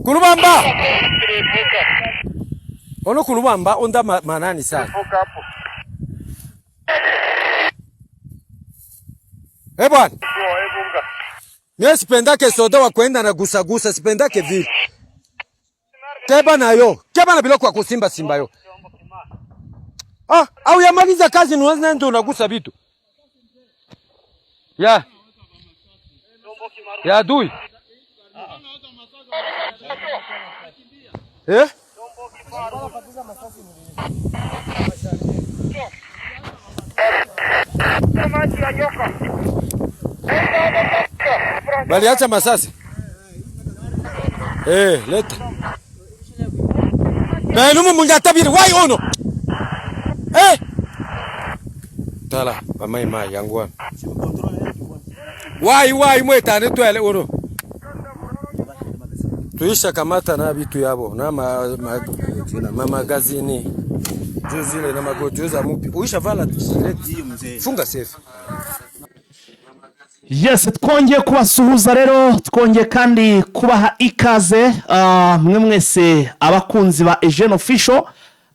Kulubamba. Ono kulubamba onda manani sana. Eh bwana. Mimi sipendake soda wa kwenda na gusagusa, sipendake vile. Keba nayo. Keba na biloko kusimba simba yo. Ah, au yamaliza kazi ni ndio unagusa vitu. Ya. Ya adui. Eh? Baliacha masasi. Eh, leta. Benumu mungatabiri wai ono. Eh. Tala, pamai mai yangu. Wai wai mwetane twele ono. Tuisha kamata na vitu yabo na magazini juu na magoti za mupi uisha vala funga safe. Yes, twongeye kubasuhuza rero, twongeye kandi kubaha ikaze mwe mwese abakunzi ba Eugene Official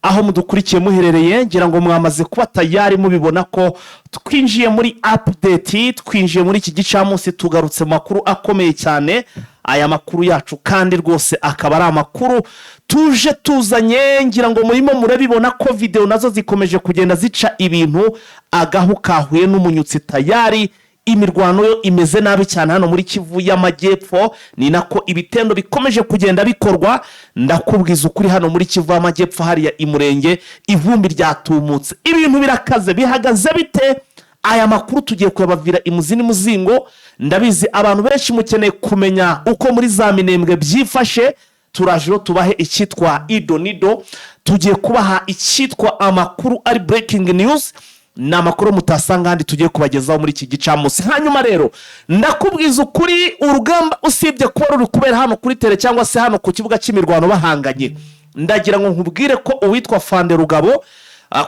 aho mudukurikiye muherereye, ngira ngo mwamaze kuba tayari mubibona ko twinjiye muri update, twinjiye muri iki gicamunsi, tugarutse mu makuru akomeye cyane. Aya makuru yacu kandi rwose akaba ari amakuru tuje tuzanye, ngira ngo murimo murabibona ko video nazo zikomeje kugenda zica ibintu, agahu kahuye n'umunyutsi tayari. Imirwano yo imeze nabi cyane hano muri Kivu y'Amajyepfo, ni nako ibitendo bikomeje kugenda bikorwa. Ndakubwiza ukuri, hano muri Kivu y'Amajyepfo hariya i Murenge ivumbi ryatumutse, ibintu birakaze. Bihagaze bite? Aya makuru tugiye kuyabavira imuzi n'umuzingo. Ndabizi abantu benshi mukeneye kumenya uko muri za Minembwe byifashe. Turaje rero tubahe icyitwa ido nido, tugiye kubaha icyitwa amakuru ari breaking news, ni amakuru mutasanga ahandi tugiye kubagezaho muri iki gicamunsi. Hanyuma rero ndakubwiza ukuri, urugamba usibye kuba ruri kubera hano kuri tere cyangwa se hano ku kibuga cy'imirwano bahanganye, ndagira ngo nkubwire ko uwitwa Fande Rugabo,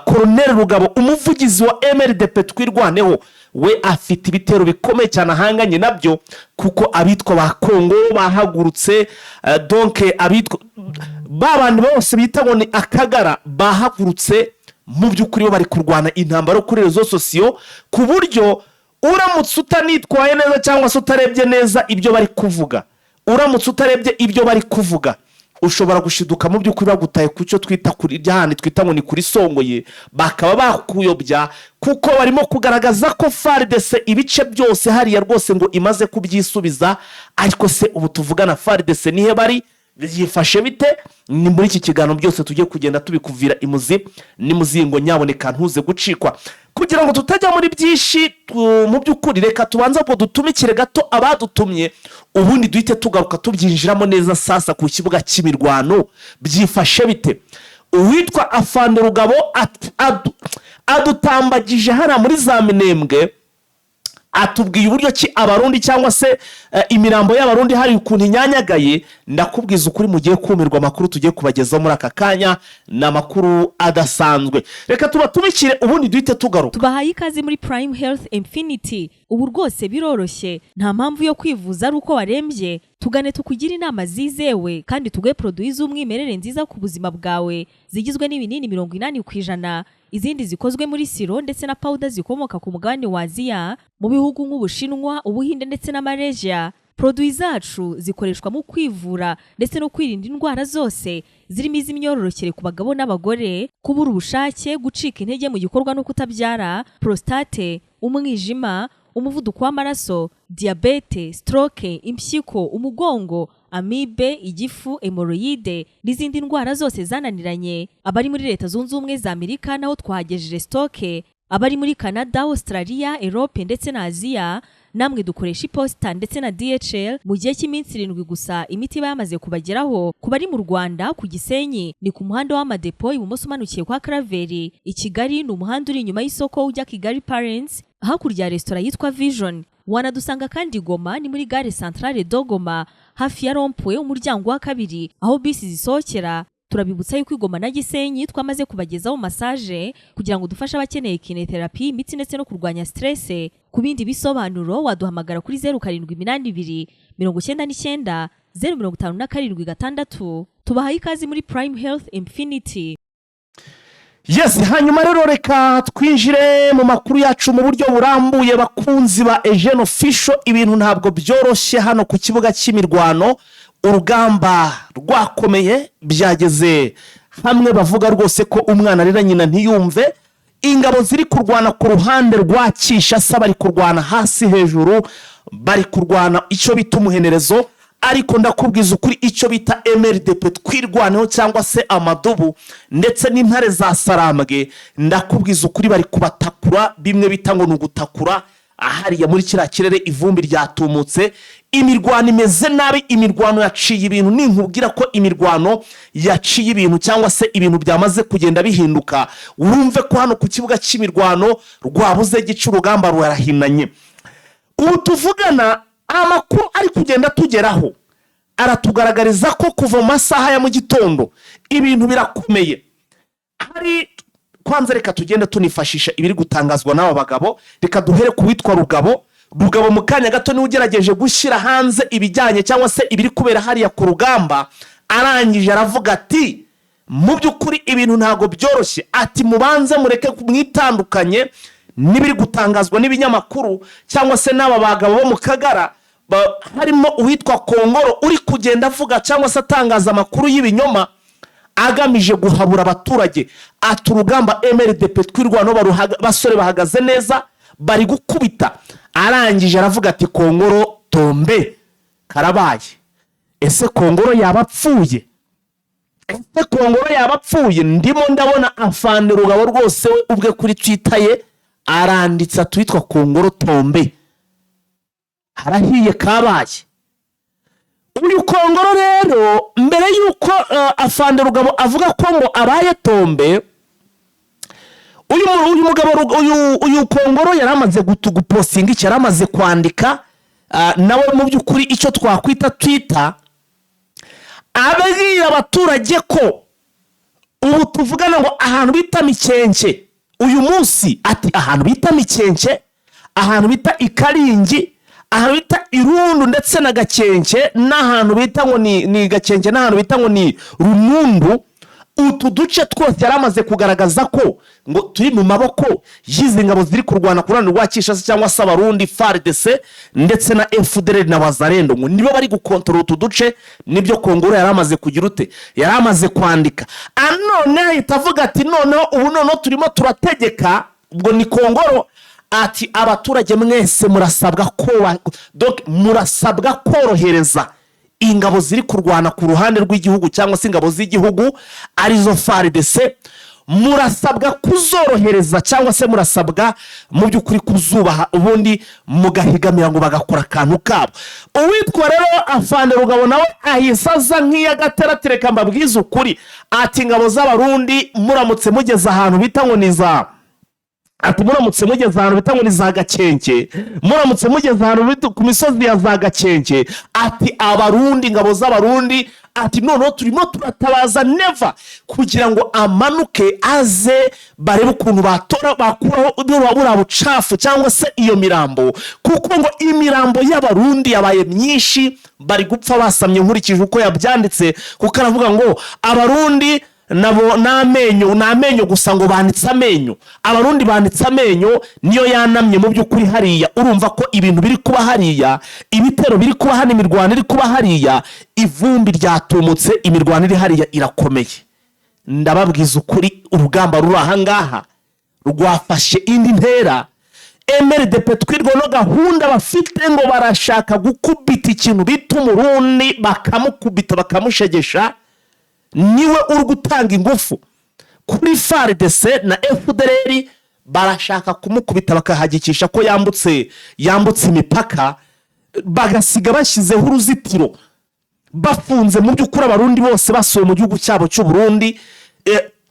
Koroneri Rugabo, umuvugizi wa MRDP Twirwaneho, we afite ibitero bikomeye cyane ahanganye nabyo, kuko abitwa ba Kongo bahagurutse, donc abitwa ba bandi bose bita ngo ni Akagara bahagurutse. Mu by'ukuri bo bari kurwana intambara kuri réseaux sociaux, ku buryo uramutse utanitwaye neza cyangwa se utarebye neza ibyo bari kuvuga, uramutse utarebye ibyo bari kuvuga, ushobora gushiduka mu by'ukuri bagutaye ku cyo twita kuri handi twita ngo ni kuri Songoye, bakaba bakuyobya, kuko barimo kugaragaza ko FARDC ibice byose hariya rwose ngo imaze kubyisubiza. Ariko se ubu tuvugana FARDC nihe bari? Byifashe bite? Ni muri iki kiganiro byose tugiye kugenda tubikuvira imuzi n'imuzingo. Nyaboneka ntuze gucikwa. Kugira ngo tutajya muri byinshi, mu by'ukuri reka tubanze ngo dutumikire gato abadutumye, ubundi duhite tugaruka tubyinjiramo neza. Sasa ku kibuga cy'imirwano byifashe bite? Uwitwa Afande Rugabo adutambagije hariya muri za Minembwe, atubwiye uburyo ki Abarundi cyangwa se imirambo y'Abarundi hari ukuntu inyanyagaye. Ndakubwiza ukuri, mugiye kumirwa. Amakuru tugiye kubagezaho muri aka kanya ni amakuru adasanzwe. Reka tubatumikire ubundi duhite tugaruka. Tubahaye ikaze muri Prime Health Infinity. Ubu rwose biroroshye, nta mpamvu yo kwivuza ari uko warembye. Tugane tukugire inama zizewe kandi tuguhe produits z'umwimerere nziza ku buzima bwawe, zigizwe n'ibinini 80%, izindi zikozwe muri siro ndetse na powder zikomoka ku mugabane wa Aziya, mu bihugu nk'Ubushinwa, Ubuhinde ndetse na Malaysia. Produits zacu zikoreshwa mu kwivura ndetse no kwirinda indwara zose zirimo iz'imyororokere ku bagabo n'abagore, kubura ubushake, gucika intege mu gikorwa no kutabyara, prostate, umwijima, umuvuduko w'amaraso, diyabete, stroke, impyiko, umugongo, amibe, igifu, hémorroïdes n'izindi ndwara zose zananiranye. Abari muri Leta Zunze Ubumwe za Amerika naho twahagejeje stock. Abari muri Canada, Australia, Europe ndetse na Aziya, namwe dukoresha iposita ndetse na DHL. Mu gihe cy'iminsi 7 gusa imiti iba yamaze kubageraho. Ku bari mu Rwanda, ku Gisenyi ni ku muhanda w'Amadepo, ibumoso umanukiye kwa Karaveri. I Kigali ni umuhanda uri inyuma y'isoko ujya Kigali Parents, hakurya ya resitora yitwa Vision. Wanadusanga kandi Goma, ni muri gare Centrale de Goma, hafi ya rond-point, umuryango wa kabiri aho bisi zisohokera. Turabibutsa yuko i Goma na Gisenyi twamaze kubagezaho massage kugira ngo dufashe abakeneye kinetherapy, imitsi ndetse no kurwanya stress. Ku bindi bisobanuro waduhamagara kuri 0782 99 0576. Tubahaye ikaze muri Prime Health Infinity. Yes, hanyuma rero reka twinjire mu makuru yacu mu buryo burambuye. Bakunzi ba Ejene Official, ibintu ntabwo byoroshye hano ku kibuga cy'imirwano. Urugamba rwakomeye, byageze hamwe bavuga rwose ko umwana arira nyina ntiyumve. Ingabo ziri kurwana ku ruhande rwa Kinshasa bari kurwana hasi hejuru, bari kurwana icyo bita umuhenerezo. Ariko ndakubwiza ukuri, icyo bita MRDP Twirwaneho cyangwa se amadubu ndetse n'intare za Sarambwe, ndakubwiza ukuri, bari kubatakura bimwe bita ngo ni ugutakura. Hariya muri kiriya kirere ivumbi ryatumutse, imirwano imeze nabi, imirwano yaciye ibintu. Ninkubwira ko imirwano yaciye ibintu cyangwa se ibintu byamaze kugenda bihinduka, wumve ko hano ku kibuga cy'imirwano rwabuze gica, urugamba rurahinanye. Ubu tuvugana, amakuru ari kugenda tugeraho aratugaragariza ko kuva mu masaha ya mu gitondo ibintu birakomeye. Hari kwanza, reka tugende tunifashisha ibiri gutangazwa n'aba bagabo. Reka duhere ku witwa Rugabo. Rugabo mu kanya gato niwe ugerageje gushyira hanze ibijyanye cyangwa se ibiri kubera hariya ku rugamba. Arangije aravuga ati: "Mu by'ukuri ibintu ntabwo byoroshye." Ati: "Mubanze mureke mwitandukanye n'ibiri gutangazwa n'ibinyamakuru cyangwa se n'aba bagabo bo mu Kagara, harimo uwitwa Kongoro uri kugenda avuga cyangwa se atangaza amakuru y'ibinyoma agamije guhabura abaturage." Ati: "Urugamba MRDP Twirwanaho basore bahagaze neza, bari gukubita." Arangije aravuga ati: "Kongoro tombé, karabaye." Ese Kongoro yaba apfuye? Ese Kongoro yaba apfuye? Ndimo ndabona afande Rugabo rwose we ubwe kuri Twitter ye aranditse ati: "Witwa Kongoro tombé, harahiye, kabaye." Uyu Kongoro rero, mbere y'uko afande Rugabo avuga ko ngo abaye tombé, uyu mugabo uyu Kongoro yari amaze gupostinga icyo yari amaze kwandika, nawe mu by'ukuri icyo twakwita Twitter, abwira abaturage ko ubu tuvugana ngo ahantu bita Mikenke uyu munsi, ati ahantu bita Mikenke, ahantu bita Ikaringi, ahantu bita Irundu ndetse na Gakenke, n'ahantu bita ngo ni Gakenke, n'ahantu bita ngo ni Runundu, utu duce twose yari amaze kugaragaza ko ngo turi mu maboko y'izi ngabo ziri kurwana ku ruhande rwa Kinshasa cyangwa se Abarundi, FARDC ndetse na FDLR na Wazalendo, ngo nibo bari gukontorora utu duce. Nibyo Kongoro yari amaze kugira ute, yari amaze kwandika. None ahita avuga ati: "Noneho ubu noneho turimo turategeka." Ubwo ni Kongoro. Ati: "Abaturage mwese murasabwa ko donc murasabwa korohereza ingabo ziri kurwana ku ruhande rw'igihugu cyangwa se ingabo z'igihugu arizo FARDC. Murasabwa kuzorohereza cyangwa se murasabwa mu by'ukuri kuzubaha, ubundi mugahigamira ngo bagakora akantu kabo." Uwitwa rero afande Rugabo nawe ahise aza nk'iy'agatera, reka mbabwize ukuri. Ati: "Ingabo z'Abarundi muramutse mugeze ahantu bita ngo ni za," ati: "Muramutse mugeze ahantu bita ngo ni za Gakenke, muramutse mugeze ahantu bita ku misozi ya za Gakenke," ati: "Abarundi, ingabo z'Abarundi," ati: "noneho turimo turatabaza Neva kugira ngo amanuke aze barebe ukuntu batora bakuraho buriya bucafu cyangwa se iyo mirambo, kuko ngo imirambo y'Abarundi yabaye myinshi, bari gupfa basamye." Nkurikije uko yabyanditse, kuko aravuga ngo Abarundi nabo ni amenyo, ni amenyo gusa, ngo banitse amenyo, Abarundi banitse amenyo niyo yanamye. Mu by'ukuri hariya urumva ko ibintu biri kuba hariya, ibitero biri kuba hano, imirwano iri kuba hariya, ivumbi ryatumutse, imirwano iri hariya irakomeye. Ndababwiza ukuri, urugamba ruri aha ngaha rwafashe indi ntera. MRDP Twirwaneho gahunda bafite ngo barashaka gukubita ikintu bita Umurundi, bakamukubita bakamushegesha. Niwe uri gutanga ingufu kuri FARDC na FDLR. Barashaka kumukubita bakahagikisha ko yambutse imipaka, bagasiga bashyizeho uruzitiro, bafunze mu by'ukuri Abarundi bose basuye mu gihugu cyabo cy'u Burundi,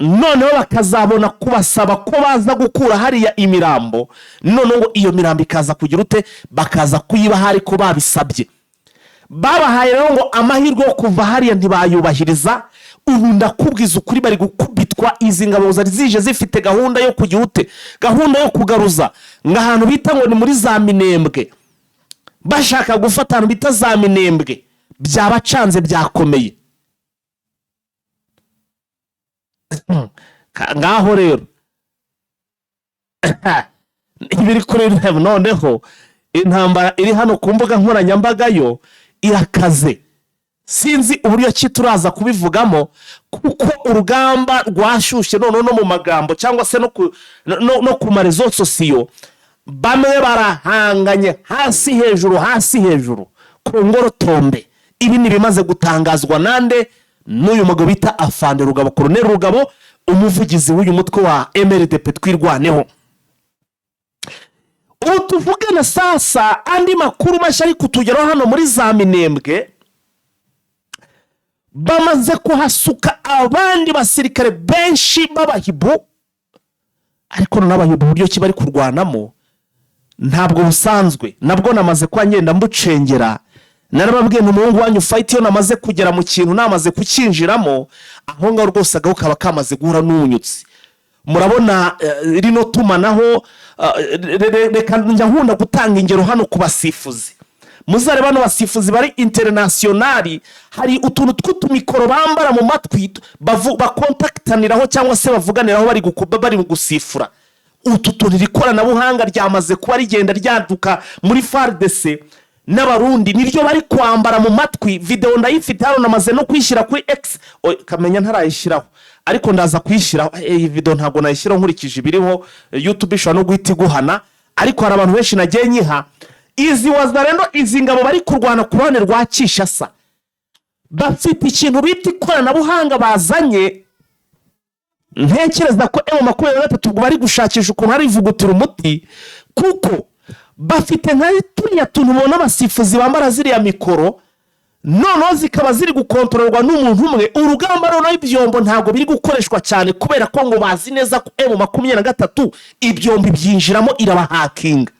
noneho bakazabona kubasaba ko baza gukura hariya imirambo. Noneho ngo iyo mirambo ikaza kugira ute, bakaza kuyibaha ariko babisabye. Babahaye rero ngo amahirwe yo kuva hariya, ntibayubahiriza. Ubu ndakubwiza ukuri, bari gukubitwa. Izi ngabo zari zije zifite gahunda yo kujya ute, gahunda yo kugaruza ngo ahantu bita ngo ni muri za Minembwe, bashaka gufata ahantu bita za Minembwe, byabacanze, byakomeye. Ngaho rero ibiri kuri noneho, intambara iri hano ku mbuga nkoranyambaga yo irakaze. Sinzi uburyo ki turaza kubivugamo, kuko urugamba rwashyushye noneho no mu magambo cyangwa se no ku ma réseaux sociaux. Bamwe barahanganye hasi hejuru, hasi hejuru, ku ngorotombe. Ibi ni ibimaze gutangazwa nande? N'uyu mugabo bita Afande Rugabo, Koroneri Rugabo, umuvugizi w'uyu mutwe wa MRDP Twirwaneho. Ubu tuvugana sasa, andi makuru mashya ari kutugeraho hano muri za Minembwe, bamaze kuhasuka abandi basirikare benshi b'abahibu. Ariko noneho abahibu, uburyo ki bari kurwanamo ntabwo busanzwe. Nabwo namaze kuba ngenda mbucengera. Narababwiye nti umuhungu wanyu fight, iyo namaze kugera mu kintu, namaze kucyinjiramo, aho ngaho rwose agahu kaba kamaze guhura n'ubunyutsi. Murabona rino tumanaho, reka njya nkunda gutanga ingero hano ku basifuzi. Muzare bano basifuzi bari international, hari utuntu tw'utumikoro bambara mu matwi, bakontakitaniraho cyangwa se bavuganiraho bari gusifura. Utu tuntu, iri koranabuhanga ryamaze kuba rigenda ryaduka muri FARDC n'Abarundi, niryo bari kwambara mu matwi. Videwo ndayifite hano, namaze no kuyishyira kuri X. Oy, kamenya ntarayishyiraho, ariko ndaza kuyishyiraho. Iyi videwo ntabwo nayishyiraho nkurikije ibiriho, YouTube ishobora no guhita iguhana, ariko hari abantu benshi nagiye nyiha. Izi Wazalendo, izi ngabo bari kurwana ku ruhande rwa Kinshasa, bafite ikintu bita ikoranabuhanga bazanye. Ntekereza ko M23 ubwo bari gushakisha ukuntu harivugutira umuti, kuko bafite nka turiya tuntu ubona abasifuzi bambara, ziriya mikoro, noneho zikaba ziri gukontororwa n'umuntu umwe. Urugamba noneho ibyombo ntabwo biri gukoreshwa cyane, kubera ko ngo bazi neza ko M23 ibyombo ibyinjiramo, irabahakinga.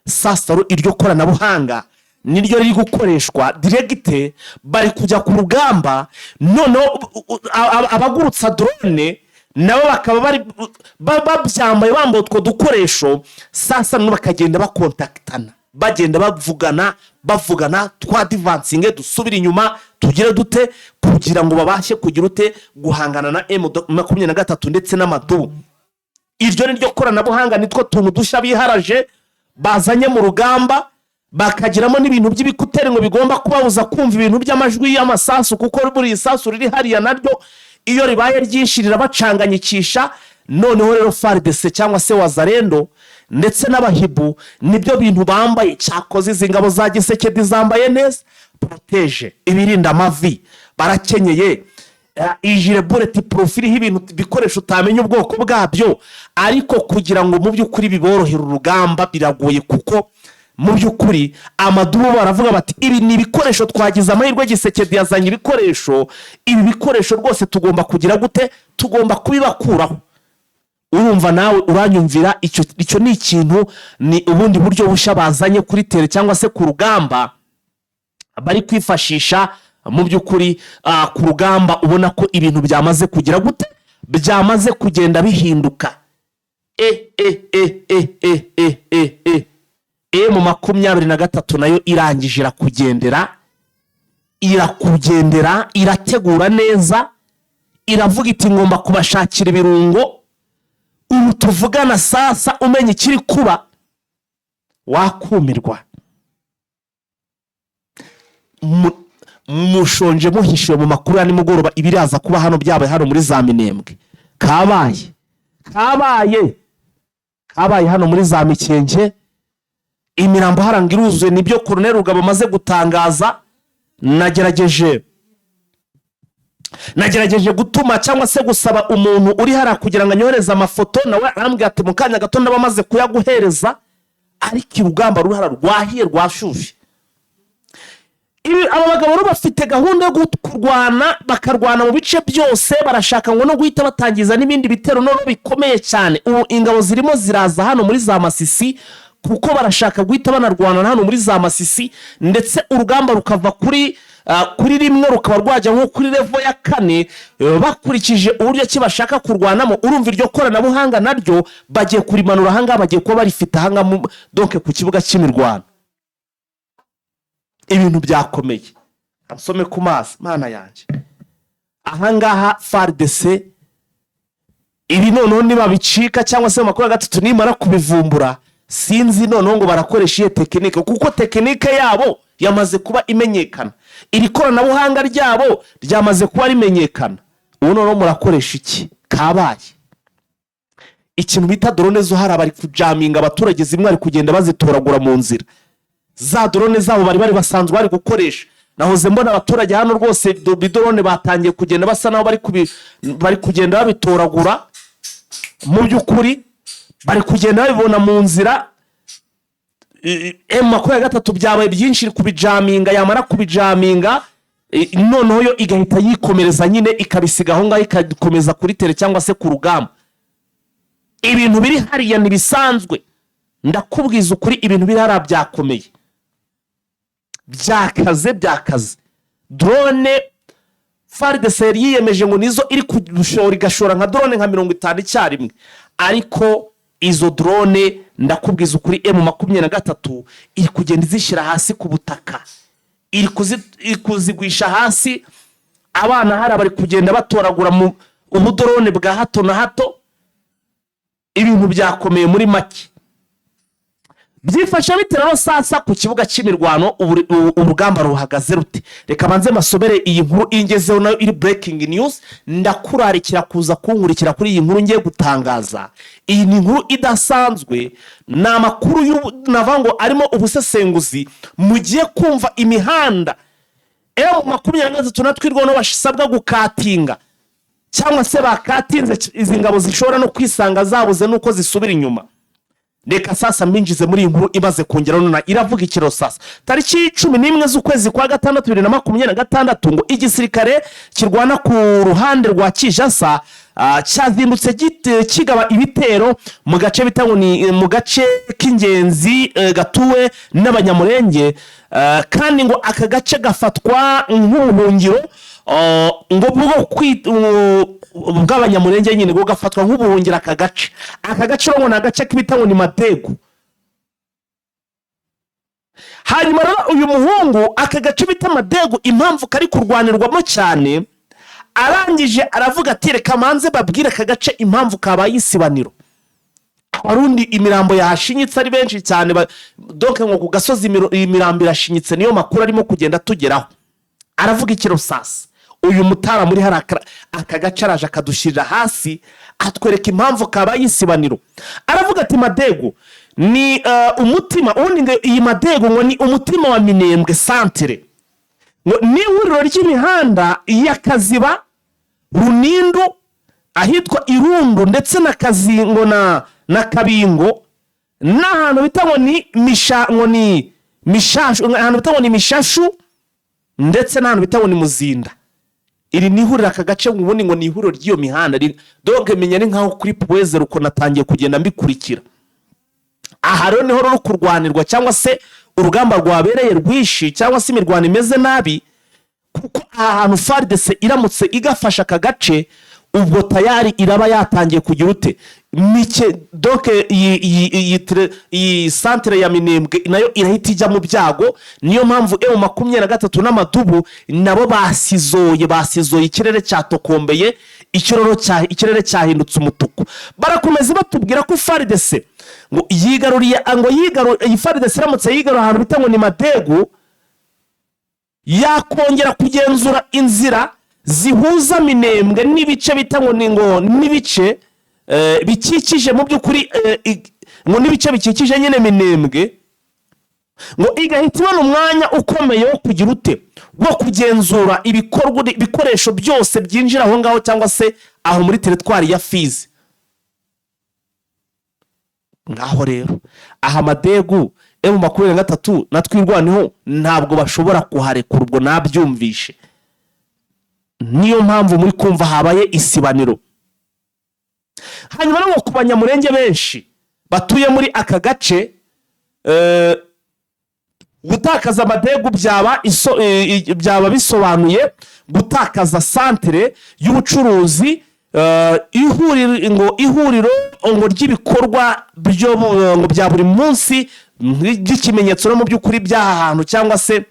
Sasa rero iryo koranabuhanga niryo riri gukoreshwa direct. Bari kujya ku rugamba, noneho abagurutsa drone nabo bakaba bari babyambaye, bambaye utwo dukoresho. Sasa noneho bakagenda bakontakitana, bagenda bavugana, bavugana, twadivansinge, dusubire inyuma, tugire dute, kugira ngo babashe kugira ute, guhangana na M23 ndetse n'amadubu. Iryo ni ryo koranabuhanga, nitwo tuntu dushya biharaje bazanye mu rugamba, bakagiramo n'ibintu by'ibikuteri ngo bigomba kubabuza kumva ibintu by'amajwi y'amasasu, kuko buriya isasu riri hariya naryo iyo ribaye ryinshi rirabacanganyikisha. Noneho rero FARDC cyangwa se Wazalendo ndetse n'abahibu nibyo bintu bambaye. Cyakoze izi ngabo za Tshisekedi zambaye neza, protège, ibirinda amavi, barakenyeye, i gilet bulletproof iriho ibintu, ibikoresho utamenya ubwoko bwabyo. Ariko kugira ngo mu by'ukuri biborohere urugamba biragoye, kuko mu by'ukuri amadubu baravuga bati: "Ibi ni ibikoresho, twagize amahirwe, Tshisekedi yazanye ibikoresho. Ibi bikoresho rwose tugomba kugira gute? Tugomba kubibakuraho." Urumva nawe uranyumvira, icyo ni ikintu, ni ubundi buryo bushya bazanye kuri terrain cyangwa se ku rugamba bari kwifashisha. Mu by'ukuri ku rugamba ubona ko ibintu byamaze kugira gute, byamaze kugenda bihinduka. E e e e e e e e M23 nayo irangije irakugendera, irakugendera, irategura neza, iravuga iti: "Ngomba kubashakira ibirungo." Ubu tuvugana sasa, umenya ikiri kuba wakumirwa. Mushonje muhishiwe mu makuru ya nimugoroba, ibiraza kuba hano byabaye hano muri za Minembwe. Kabaye, kabaye, kabaye hano muri za Mikenke. Imirambo haranga iruzuye, nibyo Koroneri Rugabo amaze gutangaza. Nagerageje gutuma cyangwa se gusaba umuntu uri hariya kugira ngo anyohereze amafoto, nawe arambwira ati: "Mu kanya gato ndaba amaze kuyaguhereza." Ariko urugamba ruri hariya rwahiye, rwashyushye. Aba bagabo rero bafite gahunda yo kurwana, bakarwana mu bice byose. Barashaka ngo no guhita batangiza n'ibindi bitero noneho bikomeye cyane. Ubu ingabo zirimo ziraza hano muri za Masisi. Kuko barashaka guhita banarwana hano muri za Masisi, ndetse urugamba rukava kuri rimwe rukaba rwajya nko kuri level ya kane, bakurikije uburyo ki bashaka kurwanamo. Urumva iryo koranabuhanga naryo bagiye kurimanura ahangaha, bagiye kuba barifite ahangaha donc ku kibuga cy'imirwano. Ibintu byakomeye. Nsome ku mazi, Mana yanjye. Ahangaha FARDC ibi noneho nibabicika, cyangwa se 23 nimara kubivumbura, sinzi noneho ngo barakoresha iyo technique, kuko technique yabo yamaze kuba imenyekana, iri koranabuhanga ryabo ryamaze kuba rimenyekana. Ubu noneho murakoresha iki? Kabaye ikintu bita drone zo hari abari kujaminga abaturage, zimwe bari kugenda bazitoragura mu nzira. Za drone zabo bari basanzwe bari gukoresha, nahoze mbona abaturage hano rwose bidrone batangiye kugenda basa naho bari kugenda babitoragura. Mu by'ukuri bari kugenda babibona mu nzira. M23 byabaye byinshi, iri kubijaminga. Yamara kubijaminga, noneho yo igahita yikomereza nyine, ikabisiga aho ngaho, ikakomeza kuri terrain cyangwa se ku rugamba. Ibintu biri hariya ntibisanzwe, ndakubwiza ukuri. Ibintu biri hariya byakomeye, byakaze, byakaze. Drone FARDC yari yiyemeje ngo nizo iri gushora, igashora nka drone nka 50 icyarimwe, ariko izo drone, ndakubwiza ukuri, M23 iri kugenda izishyira hasi ku butaka, iri kuzigwisha hasi. Abana hari bari kugenda batoragura mu ubudrone bwa hato na hato. Ibintu byakomeye. Muri make byifashe bite rero sasa ku kibuga cy'imirwano? Urugamba ruhagaze rute? Reka banze masomere iyi nkuru ingezeho, nayo iri breaking news. Ndakurarikira kuza kunkurikira kuri iyi nkuru ngiye gutangaza. Iyi ni inkuru idasanzwe, ni amakuru navuga ngo arimo ubusesenguzi. Mugiye kumva imihanda M23 na Twirwaneho basabwa gukatinga, cyangwa se bakatinze, izi ngabo zishobora no kwisanga zabuze n'uko zisubira inyuma. Reka sasa mbinjize muri iyi nkuru imaze kongera none. Iravuga ikiro sasa tariki 11 z'ukwezi kwa gatandatu 2026, ngo igisirikare kirwana ku ruhande rwa Kinshasa cyazindutse kigaba ibitero mu gace bita ngo ni mu gace k'ingenzi gatuwe n'Abanyamurenge, kandi ngo aka gace gafatwa nk'ubuhungiro ngo bwo bw'Abanyamurenge nyine, ngo gafatwa nk'ubuhungiro aka gace. Aka gace rero ngo ni agace k'ibita ngo ni Madegu. Hanyuma rero uyu muhungu, aka gace bita Madegu, impamvu kari kurwanirwamo cyane, arangije aravuga ati: "Reka manze babwire aka gace impamvu kabaye isibaniro." Abarundi imirambo yahashinyitse ari benshi cyane, donc ngo ku gasozi imirambo irashinyitse. Niyo makuru arimo kugenda atugeraho. Aravuga ikiro sasa uyu mutara muri hari aka gace, araje akadushyirira hasi, atwereka impamvu kabaye isibaniro. Aravuga ati: "Madegu ni umutima." Ubundi ngo iyi Madegu ngo ni umutima wa Minembwe centre, ngo ni ihuriro ry'imihanda ya Kaziba, Runindu, ahitwa Irundu, ndetse na Kazingo na Kabingo, n'ahantu bita ngo ni Misha, ngo ni Mishashu, ahantu bita ngo ni Mishashu, ndetse n'ahantu bita ngo ni Muzinda. Iri ni ihuriro, aka gace ubundi ngo ni ihuriro ry'iyo mihanda. Donc menya ni nkaho kuri puweze ruko natangiye kugenda mbikurikira. Aha rero niho ruri kurwanirwa, cyangwa se urugamba rwabereye rwinshi, cyangwa se imirwano imeze nabi, kuko aha hantu FARDC iramutse igafasha aka gace, ubwo tayari iraba yatangiye kugira ute mike. Donc iyi centre ya Minembwe nayo irahita ijya mu byago. Niyo mpamvu M23 n'amadubu nabo basizoye, basizoye, ikirere cyatokombeye, ikirere cyahindutse umutuku. Barakomeza batubwira ko FARDC ngo yigaruriye, ngo iyi FARDC iramutse yigaruriye ahantu bita ngo ni Madegu, yakongera kugenzura inzira zihuza Minembwe n'ibice bita ngo ni ngo n'ibice bikikije mu by'ukuri, ngo n'ibice bikikije nyine Minembwe, ngo igahita ibona umwanya ukomeye wo kugira ute, wo kugenzura ibikorwa, ibikoresho byose byinjira aho ngaho, cyangwa se aho muri territoire ya Fizi. Ngaho rero aha Madegu, M23 na Twirwaneho ntabwo bashobora kuharekura. Ubwo nabyumvishe, niyo mpamvu muri kumva habaye isibaniro. Hanyuma no ku Banyamurenge benshi batuye muri aka gace. Gutakaza Madegu byaba bisobanuye gutakaza santere y'ubucuruzi, ihuriro ngo ihuriro ngo ry'ibikorwa ngo bya buri munsi by'ikimenyetso no mu by'ukuri by'aha hantu cyangwa se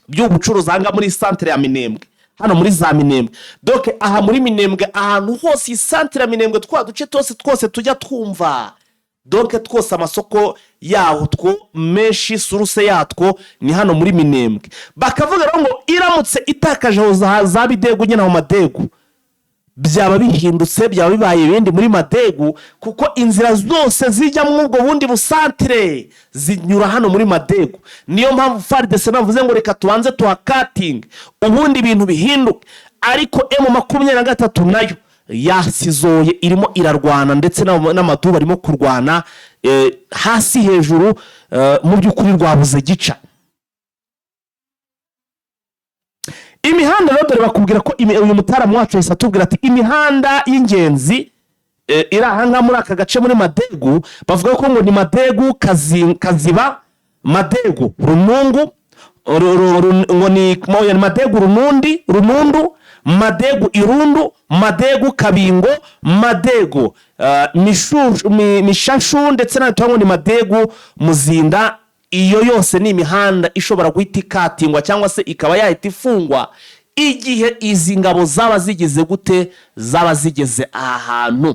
by'ubucuruzi aha ngaha muri santere ya Minembwe, hano muri za Minembwe. Donc aha muri Minembwe, ahantu hose iyi santere ya Minembwe, twa duce twose twose tujya twumva, donc twose amasoko yaho two menshi, source yatwo ni hano muri Minembwe. Bakavuga rero ngo iramutse itakaje aho za Bidegu nyine, aho Madegu, byaba bihindutse, byaba bibaye ibindi muri Madegu, kuko inzira zose zijya muri ubwo bundi busantire zinyura hano muri Madegu. Niyo mpamvu FARDC navuze ngo reka tubanze tuhakatinge, ubundi ibintu bihinduke. Ariko M23 nayo yasizoye, irimo irarwana, ndetse n'amadubu arimo kurwana hasi hejuru, mu by'ukuri rwabuze gica. Imihanda rero dore bakubwira ko uyu mutaramu wacu yahise atubwira ati imihanda y'ingenzi iri aha ngaha muri aka gace muri Madegu, bavuga ko ngo ni Madegu Kaziba, Madegu Runungu, ngo ni moya, ni Madegu Runundi, Runundu, Madegu Irundu, Madegu Kabingo, Madegu Mishashu, ndetse n'ahandi ngo ni Madegu Muzinda. Iyo yose ni imihanda ishobora guhita ikatingwa cyangwa se ikaba yahita ifungwa igihe izi ngabo zaba zigeze gute, zaba zigeze aha hantu.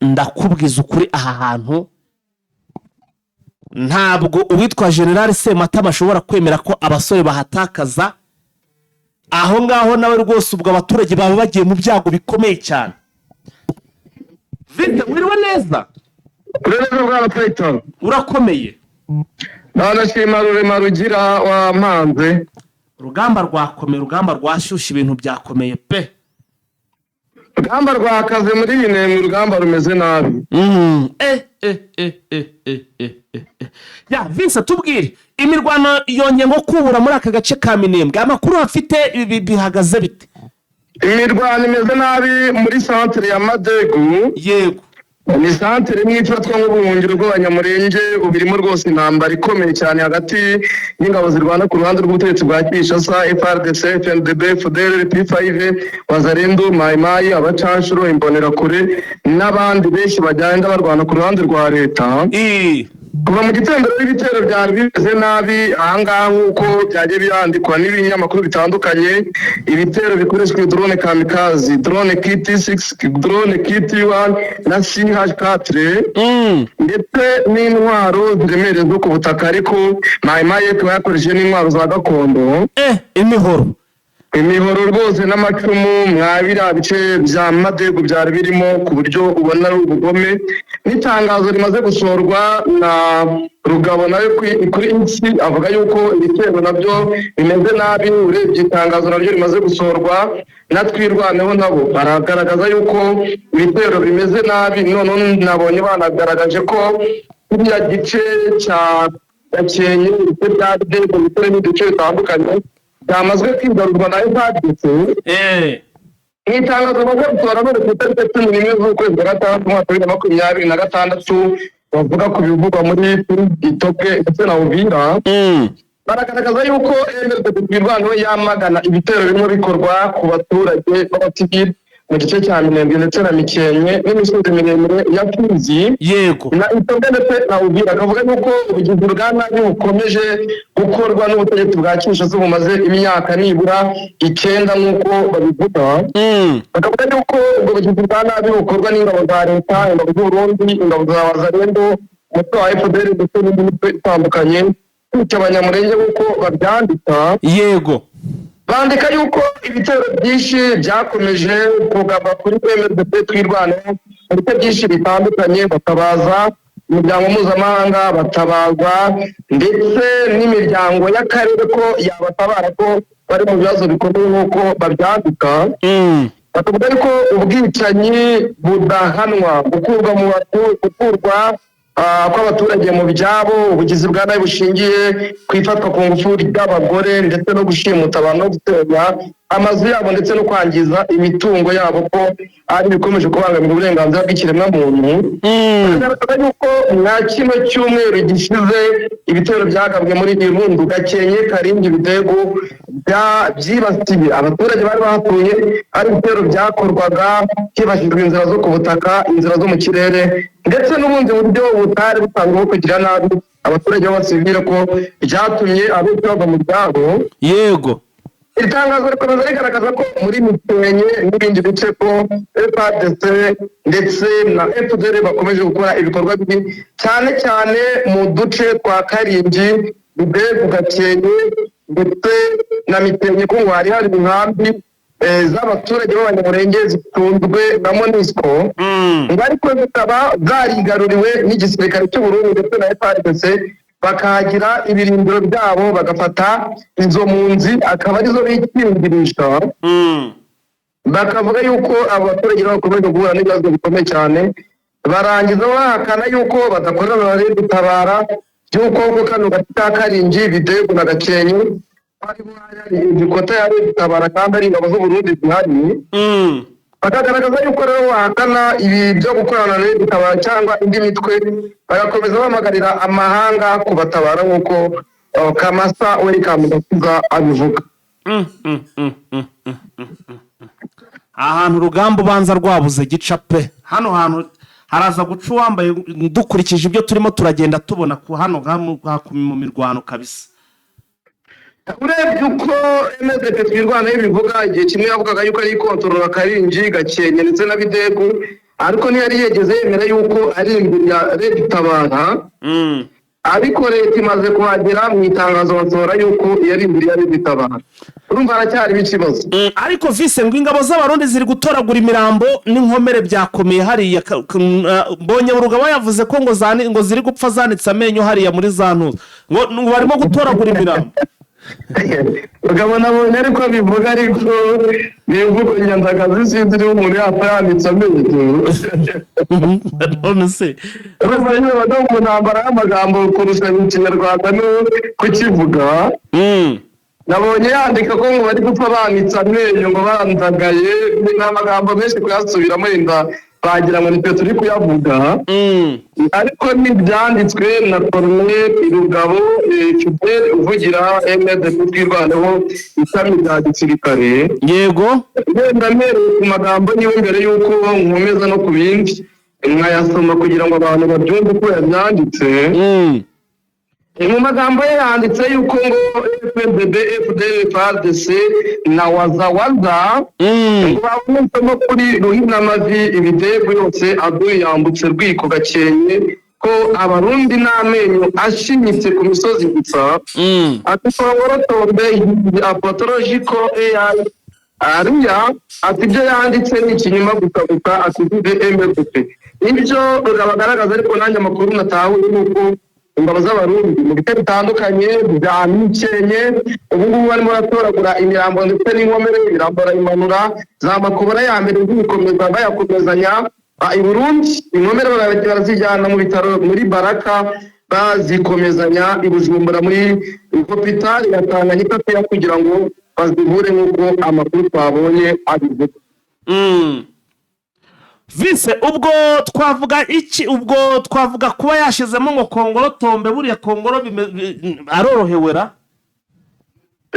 Ndakubwiza ukuri, aha hantu ntabwo uwitwa General Sematama ashobora kwemera ko abasore bahatakaza aho ngaho. Nawe rwose ubwo abaturage baba bagiye mu byago bikomeye cyane. Vite, wiriwe neza? Urebe bwana Python. Urakomeye? Ndanashima Rurema Rugira wampanze. Urugamba rwakomeye, urugamba rwashyushye, ibintu byakomeye pe. Urugamba rwakaze muri Minembwe, urugamba rumeze nabi. Ya Vince, tubwire, imirwano yongeye ngo kubura muri aka gace ka Minembwe, amakuru afite bihagaze bite? Imirwano imeze nabi muri santere ya Madegu. Ni santere imwe ifatwa nk'ubuhungiro bw'Abanyamurenge. Ubu irimo rwose intambara ikomeye cyane hagati y'ingabo zirwana ku ruhande rw'ubutegetsi bwa Kinshasa, FARDC, FNDB, FDLR, P5, Wazalendo, Mayimayi, abacanshuro, imbonerakure n'abandi benshi bagenda barwana ku ruhande rwa leta. Kuva mu gitondo rero ibitero byari bimeze nabi ahangaha, nk'uko byagiye byandikwa n'ibinyamakuru bitandukanye. Ibitero bikoreshwa drone kamikaze, drone KT6, drone KT1 na CH4, ndetse n'intwaro ziremereye zo ku butaka, ariko Mayimayi ikaba yakoresheje n'intwaro za gakondo. Imihoro. Imihoro rwose n'amacumu mwa biriya bice bya Madegu byari birimo, ku buryo ubona ari ubugome. N'itangazo rimaze gusohorwa na Rugabo nawe kuri X avuga yuko ibitero nabyo bimeze nabi. Urebye itangazo naryo rimaze gusohorwa na Twirwaneho, nabo baragaragaza yuko ibitero bimeze nabi. Noneho nabonye banagaragaje ko kiriya gice cya Gakenke, ibice bya Dego ndetse n'uduce bitandukanye byamazwe kwigarurwa na FARDC. Mu itangazo bamaze gusohora none ku itariki 11 z'ukwezi kwa gatandatu umwaka wa 2026, bavuga ku bivugwa muri Itoke ndetse na Uvira, baragaragaza yuko MRDP Twirwaneho yamagana ibitero birimo bikorwa ku baturage b'abasivili mu gice cya Minembwe ndetse na Mikenke n'imisozi miremire ya Fizi na Itoke ndetse na Uvira. Akavuga yuko ubugizi bwa nabi bukomeje gukorwa n'ubutegetsi bwa Kinshasa bumaze imyaka nibura 9 nk'uko babivuga. Bakavuga yuko ubwo bugizi bwa nabi bukorwa n'ingabo za leta, ingabo z'Uburundi, ingabo za Wazalendo, umutwe wa FDL ndetse n'indi mitwe itandukanye, kwica Abanyamurenge nk'uko babyandika. Bandika yuko ibitero byinshi byakomeje kugaba kuri MRDP Twirwaneho mu bice byinshi bitandukanye, batabaza imiryango mpuzamahanga, batabaza ndetse n'imiryango y'akarere ko yabatabara, ko bari mu bibazo bikomeye nk'uko babyandika. Bakavuga yuko ubwicanyi budahanwa, gukurwa mu batu, gukurwa kw'abaturage mu byabo, ubugizi bwa nabi bushingiye ku ifatwa ku ngufu ry'abagore ndetse no gushimuta abantu no gutera amazu yabo ndetse no kwangiza imitungo yabo, ko ari ibikomeje kubangamira uburenganzira bw'ikiremwamuntu. Bigaragaza yuko mwa kino cyumweru gishize ibitero byagabwe muri Irundu, Gakenke, Karingi, Bidegu byibasiye abaturage bari bahatuye, ari ibitero byakorwaga hifashishijwe inzira zo ku butaka, inzira zo mu kirere ndetse n'ubundi buryo butari busanzwe bwo kugira nabi abaturage b'abasivile, ko byatumye abenshi bava mu byabo. Iri tangazo rikomeza rigaragaza ko muri Mikenke n'ibindi bice ko FARDC ndetse na FDL bakomeje gukora ibikorwa bibi, cyane cyane mu duce twa Karingi, Bidegu, Gakenke ndetse na Mikenke, ko ngo hari hari inkambi z'abaturage b'Abanyamurenge zitunzwe na MONUSCO, ngo ariko zikaba zarigaruriwe n'igisirikare cy'u Burundi ndetse na FARDC, bakahagira ibirindiro byabo, bagafata izo mpunzi akaba arizo bikingirisha. Bakavuga yuko abo baturage nabo bakomeje guhura n'ibibazo bikomeye cyane. Barangiza bahakana yuko badakorana na Leta Itabara, by'uko ko kano gace ka Karingi, Bidegu na Gakenke hariho hari igikota ya Leta Itabara kandi ari ingabo z'Uburundi zihari. Bakagaragaza yuko rero bahakana ibi byo gukorana na Leta Itabara cyangwa indi mitwe, bagakomeza bahamagarira amahanga kubatabara nk'uko Kamasa Welcome Gakiza abivuga. Ahantu urugamba ubanza rwabuze gica pe. Hano hantu haraza guca uwambaye, dukurikije ibyo turimo turagenda tubona ku hano mu mirwano kabisa. Urebye uko MDP Twirwanaho ibivuga, igihe kimwe yavugaga yuko ari ikontorora Karingi, Gakenke ndetse na Bidegu, ariko ntiyari yegeze yemera yuko ari imbere ya Leta Itabara. Ariko leta imaze kuhagera, mu itangazo basohora yuko yari imbere ya Leta Itabara. Urumva haracyarimo ikibazo. Ariko vise ngo ingabo z'Abarundi ziri gutoragura imirambo n'inkomere, byakomeye hariya. Mbonye Rugaba yavuze ko ngo ziri gupfa zanitse amenyo hariya muri za ntuza, ngo barimo gutoragura imirambo. Rugabo nabonye ariko bivuga, ariko ni imvugo nyandagazi, sinzi niba umuntu yapfa yanitse amenyo. None se? Urumva nyine bajya mu ntambara y'amagambo kurusha mu Kinyarwanda no kukivuga. Nabonye yandika ko ngo bari gupfa banitse amenyo, ngo bandagaye. Ni amagambo menshi kuyasubiramo yenda bagira ngo nitwe turi kuyavuga, ariko n'ibyanditswe na Colonel Rugabo Fidel uvugira MDP Twirwaneho ishami rya gisirikare. Wenda mpereye ku magambo niwe mbere y'uko nkomeza no ku bindi, nkayasoma kugira ngo abantu babyumve uko yabyanditse. Mu magambo ye yanditse yuko ngo FDB, FDL, FARDC na Wazawaza ngo babonetsemo kuri Ruhinamavi, Ibidegu yose, aduyi yambutse Rwiko, Gakenke, ko Abarundi n'amenyo ashinyitse ku misozi gusa. Ati Kongorotombe apatologiko AI ariya. Ati ibyo yanditse ni ikinyoma gusa gusa. Ati vive MRDP. Nibyo bagaragaza, ariko nanjye amakuru natahuye ni uko ingabo z'Abarundi mu bice bitandukanye bya Mikenke ubu ngubu barimo baratoragura imirambo ndetse n'inkomere. Imirambo barayimanura za Makobora ya mbere, zikomeza bayakomezanya i Burundi, inkomere barazijyana mu bitaro muri Baraka, bazikomezanya i Bujumbura muri hopitali ya Tanganyika peya kugira ngo bazivure, nk'uko amakuru twabonye abivuga. Vise, ubwo twavuga iki? Ubwo twavuga kuba yashizemo ngo Kongoro tombe, buriya Kongoro arorohewera?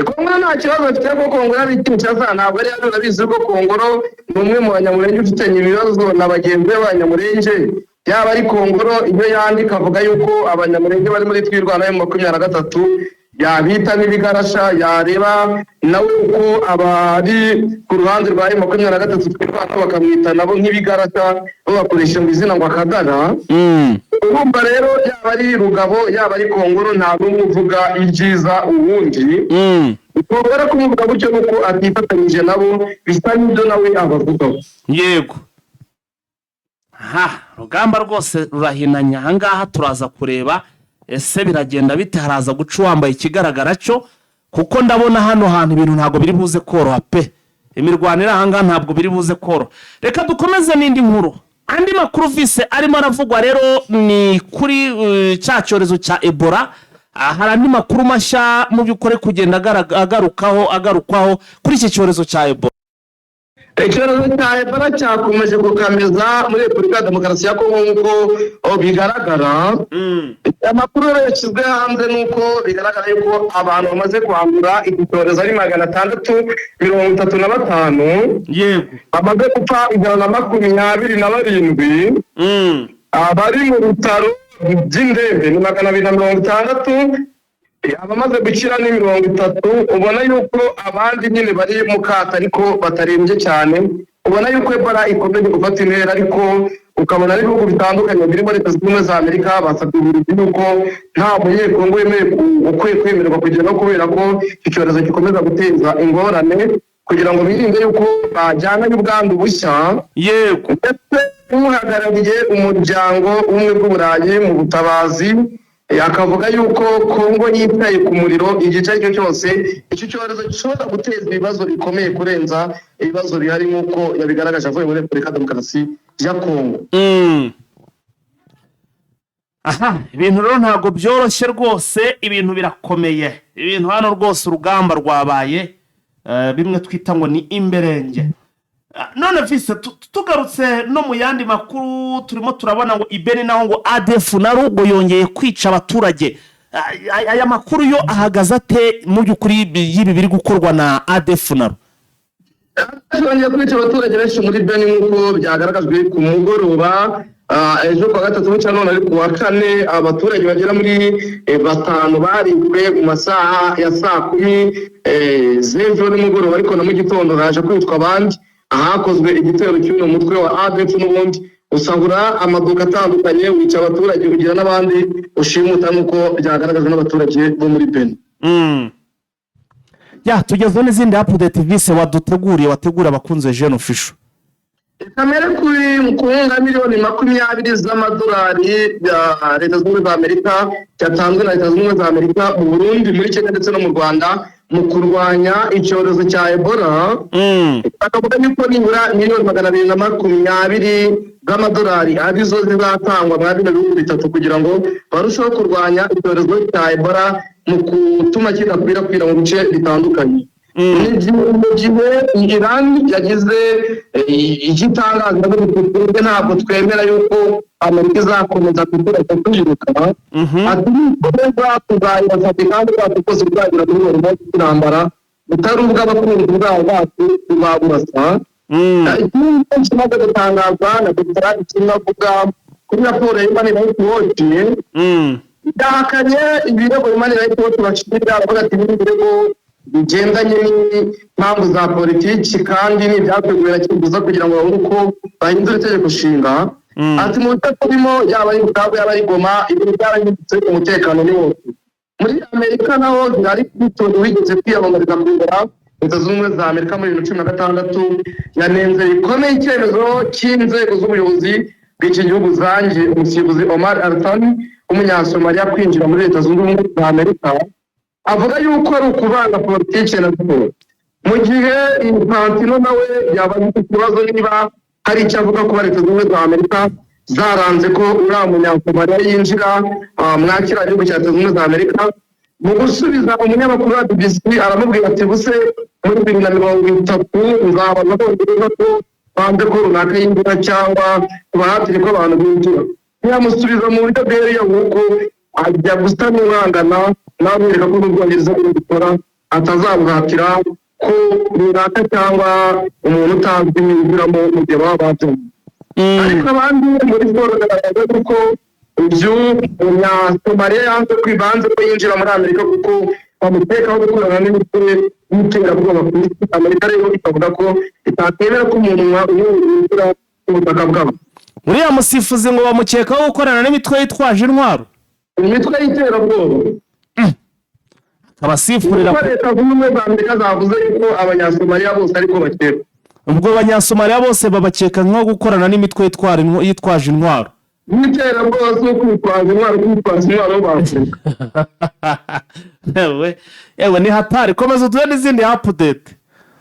Kongoro nta kibazo afite, kuko Kongoro ari Kinshasa, ntabwo ari hano. Urabizi ko Kongoro ni umwe mu Banyamurenge ufitanye ibibazo na bagenzi be b'Abanyamurenge. Yaba ari Kongoro, iyo yandika avuga yuko Abanyamurenge bari muri Twirwanaho 23 yabita n'ibigarasha, yareba nawe uko abari ku ruhande rwa 23 Twirwanaho bakamwita nabo nk'ibigarasha, babakoresha ngo izina ngo Akagara. Urumva rero yaba ari Rugabo, yaba ari Kongoro, nta n'umwe uvuga ibyiza uwundi. Kongoro kumuvuga gutyo nuko atifatanyije nabo, bisa n'ibyo nawe abavugaho. Yego, ha rugamba rwose rurahinanya ahangaha. Turaza kureba ese biragenda bite, haraza guca uwambaye. Ikigaragara cyo kuko ndabona hano hantu ibintu ntabwo biri buze koroha pe. Imirwanire ahangaha ntabwo biri buze koroha. Reka dukomeze n'indi nkuru. Andi makuru vise arimo aravugwa rero ni kuri cya cyorezo cya Ebola. Hari andi makuru mashya mu by'ukuri kugenda agarukaho agarukwaho kuri iki cyorezo cya Ebola. Icyorezo cya Ebola cyakomeje gukameza muri Repubulika ya Demokarasi ya Kongo nk'uko bigaragara. Amakuru rero yashyizwe hanze ni uko bigaragara yuko abantu bamaze kwandura iki cyorezo ari 635, bamaze gupfa 127, abari mu bitaro by'indembe ni 260, abamaze gukira ni 30. Ubona yuko abandi nyine bari mu kato ariko batarembye cyane. Ubona yuko Ebola ikomeje gufata intera, ariko ukabona n'ibihugu bitandukanye birimo Leta Zunze Ubumwe za Amerika basabye ubuyobozi yuko nta Munyekongo wemewe ukwiye kwemererwa kugenda, kubera ko iki cyorezo gikomeza guteza ingorane, kugira ngo birinde yuko bajyana ubwandu bushya. Ndetse uhagarariye Umuryango w'Ubumwe bw'Uburayi mu butabazi akavuga yuko Kongo yitaye ku muriro igice icyo ari cyo cyose icyo cyorezo gishobora guteza ibibazo bikomeye kurenza ibibazo bihari, nk'uko yabigaragaje avuye muri Repubulika ya Demokarasi ya Kongo. Aha ibintu rero ntabwo byoroshye rwose, ibintu birakomeye, ibintu hano rwose urugamba rwabaye bimwe twita ngo ni imberenge. None vise tugarutse no mu yandi makuru, turimo turabona ngo i Beni naho ngo ADF na rugo yongeye kwica abaturage. Aya makuru yo ahagaze ate mu by'ukuri y'ibi biri gukorwa na ADF NALU? Yongeye kwica abaturage benshi muri Beni nk'uko byagaragajwe ku mugoroba ejo kuwa gatatu bucya none ari kuwa kane. Abaturage bagera muri batanu barishwe mu masaha ya saa 10 z'ejo nimugoroba, ariko na mu gitondo haje kwicwa abandi ahakozwe igitero cy'uno mutwe wa ADF n'ubundi usahura amaduka atandukanye, wica abaturage, ugira n'abandi ushimuta, nk'uko byagaragajwe n'abaturage bo muri Beni. Ya, tugezeho n'izindi update vise waduteguriye, wategura abakunzi Jeune Official. Kamere kuri ku nkunga miliyoni 20 z'amadolari ya Leta Zunze Ubumwe za Amerika yatanzwe na Leta Zunze Ubumwe za Amerika mu Burundi, muri Kenya ndetse no mu Rwanda mu kurwanya icyorezo cya Ebola. Bakavuga yuko nibura miliyoni 220 z'amadolari arizo zizatangwa muri bino bihugu bitatu kugira ngo barusheho kurwanya icyorezo cya Ebola mu gutuma kidakwirakwira mu bice bitandukanye. Mu gihe Iran yagize icyo itangaza, twebwe ntabwo twemera yuko Amerika izakomeza kutureka tuyiruka. Ati nikomeza tuzayirasabye kandi ubwato bwose buzagera muri uwo munsi w'intambara butari ubw'abakunzi bwabo bacu tuzaburasa. Ikindi kimaze gutangazwa na Dr. Ikindi avuga kuri raporo ya Human Rights Watch, yahakanye ibirego Human Rights Watch bashinja, aravuga ati ibi birego bigendanye n'impamvu za politiki kandi ni ibyateguwe na Kinshasa kugira ngo babone uko bahindura itegeko nshinga. Ati mu bice turimo, yaba ari Bukavu, yaba ari Goma, ibintu byarahindutse, umutekano ni wose. Muri Amerika naho Hillary Clinton wigeze kwiyamamariza kuyobora Leta Zunze Ubumwe za Amerika muri 2016 yanenze bikomeye icyemezo cy'inzego z'ubuyobozi bw'iki gihugu zangiye umusifuzi Omar Artan w'Umunyasomaliya kwinjira muri Leta Zunze Ubumwe za Amerika, avuga yuko ari ukuvanga politiki na siporo. Mu gihe Infantino nawe yabajije ikibazo niba hari icyo avuga kuba Leta Zunze Ubumwe za Amerika zaranze ko uriya Munyasomaliya yinjira mwa kiriya gihugu cya Leta Zunze Ubumwe za Amerika. Mu gusubiza umunyamakuru wa BBC aramubwira ati buse muri 2030 nzabaza Abongereza ko banze ko runaka yinjira cyangwa tubahatire ko abantu binjira. Ntiyamusubiza mu buryo bweruye, ahubwo ajya gusa n'umwangana namwereka ko n'Ubwongereza bukora atazabuhatira ko runaka cyangwa umuntu utazwi yinjiramo mu gihe baba babyumva. Ariko abandi muri siporo garagaza yuko ibyo Umunyasomaliya yanze kwibanze ko yinjira muri Amerika kuko bamukekaho gukorana n'imitwe y'iterabwoba ku isi. Amerika rero ikavuga ko itakwemera ko umuntu uyu yinjira ku butaka bwabo. Uriya musifuzi ngo bamukekaho gukorana n'imitwe yitwaje intwaro? Imitwe y'iterabwoba. Abasifurira. Kuko Leta Zunze Ubumwe za Amerika zavuze yuko Abanyasomaliya bose ariko bakekwa. Ubwo Abanyasomaliya bose babakeka nko gukorana n'imitwe yitwaje intwaro? N'iterabwoba, si ukwitwaza intwaro, kwitwaza intwaro b'Afurika. Yewe yewe, ni hatari. Komeza uduhe n'izindi update.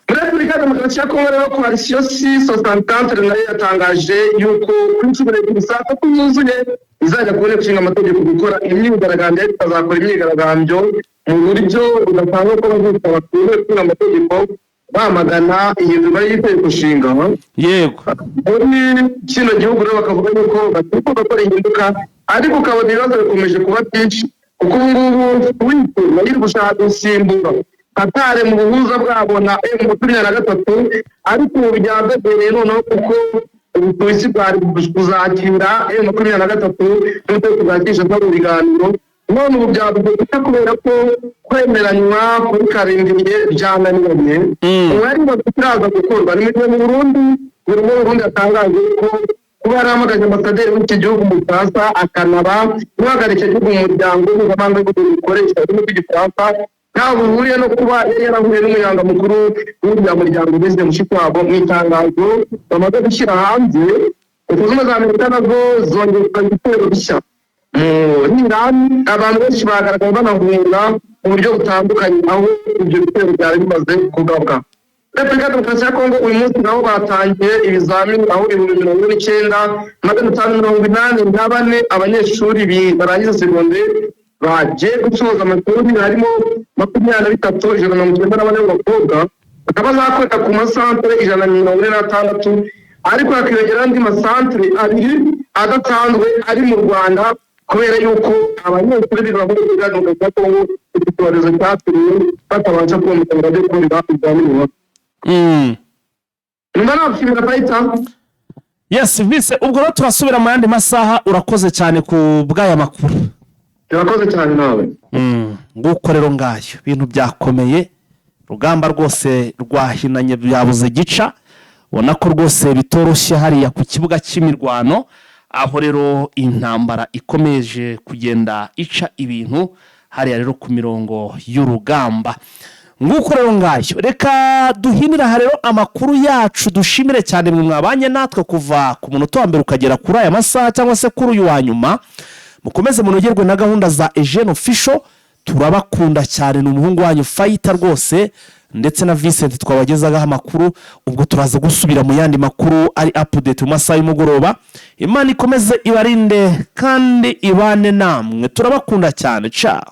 Muri Repubulika ya Demokarasi ya Kongo rero, coalition C64 nayo yatangaje yuko kuri 12 saa 3 zuzuye izajya ku Nteko Ishinga Amategeko gukora imyigaragambyo, ariko ikazakora imyigaragambyo mu buryo budasanzwe, ko bazitaba ku Nteko Ishinga Amategeko bamagana ihindurwa ry'itegeko nshinga. Muri kino gihugu rero bakavuga yuko batifuza ko rihinduka, ariko ukabona ibibazo bikomeje kuba byinshi, kuko ubu ngubu Suisse nayo iri gushaka gusimbura Qatar mu buhuza bwabo na M23, ariko ubu byadogereye noneho, kuko Ubusuwisi bwari kuzakira M23 n'ubutegetsi bwa Kinshasa mu biganiro, none ubu byadogereye kubera ko kwemeranywa kuri calendrier byananiranye. Umwari ngo kiraza gukorwa ni mu gihe mu Burundi, buri mu Burundi yatangaje ko kuba yarahamagaje ambasaderi w'iki gihugu mu Bufaransa, akanaba uhagarariye icyo gihugu mu muryango mpuzamahanga w'ibihugu bikoresha ururimi rw'Igifaransa, ntaho bihuriye no kuba yari yarahuye n'umunyamabanga mukuru w'uriya muryango Louise Mushikiwabo. Mu itangazo bamaze gushyira hanze, Leta Zunze Ubumwe za Amerika nazo zongeye ibitero bishya muri Irani. Abantu benshi bagaragaye banahunga mu buryo butandukanye aho ibyo bitero byari bimaze kugabwa. Repubulika ya Demokarasi ya Kongo uyu munsi nabo batangiye ibizamini, aho 49,584 abanyeshuri barangiza segonderi bagiye gusoza amashuri, harimo 23,194 b'abakobwa, bakaba bazakorera ku masantere 146, ariko hakiyongeraho andi masantere abiri adasanzwe ari mu Rwanda, kubera yuko abanyeshuri biga muri Repubulika ya Demokarasi ya Kongo iki cyorezo cyaturiye batabasha kubona ngo bajye gukorera ibizamini iwabo. Nyuma nagushimira, Fayita. Yes, vise, ubwo rero turasubira mu yandi masaha. Urakoze cyane ku bw'aya makuru. Urakoze cyane nawe. Nguko rero ngayo, ibintu byakomeye, urugamba rwose rwahinanye, byabuze gica. Ubona ko rwose bitoroshye hariya ku kibuga cy'imirwano, aho rero intambara ikomeje kugenda ica ibintu hariya rero ku mirongo y'urugamba. Nguko rero ngayo, reka duhinire aha rero amakuru yacu. Dushimire cyane mwe mwabanye natwe kuva ku munota wa mbere ukagera kuri aya masaha, cyangwa se kuri uyu wa nyuma. Mukomeze munogerwe na gahunda za Eugene Official. Turabakunda cyane. Ni umuhungu wanyu Fayita rwose ndetse na Vincent twabagezagaho amakuru. Ubwo turaza gusubira mu yandi makuru ari update mu masaha y'umugoroba. Imana ikomeze ibarinde kandi ibane namwe. Turabakunda cyane. Ciao.